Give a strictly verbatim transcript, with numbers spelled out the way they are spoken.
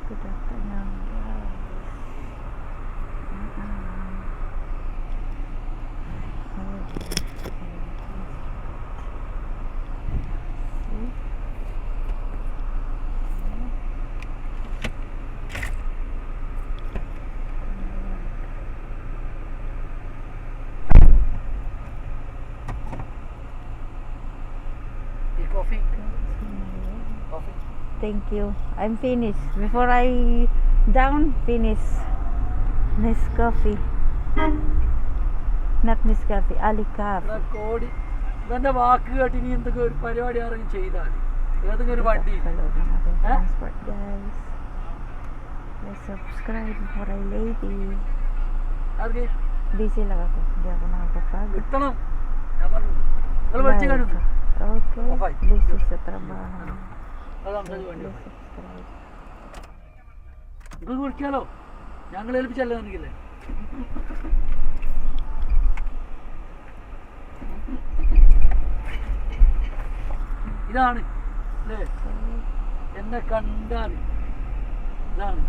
Kita ka na, guys. Ah. See? Tea, coffee? Coffee. Thank you. I'm finished. Before I down, finish. Nescafe. Not Nescafe, Alicaf. എടാ, കോടി. ഇവന്റെ വാക്ക് കേട്ട് ഇനി എന്തൊക്കെ ഒരു പരിപാടി ആരെങ്കിലും ചെയ്താൽ, ഏതെങ്കിലും ഒരു വണ്ടി. Hello, mga ഏ? Transport, guys. Please subscribe, Waray Lady. Arc? Busy lang ako. Hindi ako nakakapag- കിട്ടണം. ഞാൻ പറഞ്ഞു. നിങ്ങൾ വിളിച്ചു Bye. കാണുന്നു. Okay. Off ആയി. Busy sa trabaho. Ano? Alam sa Please subscribe. Gusto ko kalo. Yang kalo lebih jalan gila. ഇതാണ് അല്ലേ? എന്നെ കണ്ടാൽ ഇതാണ്.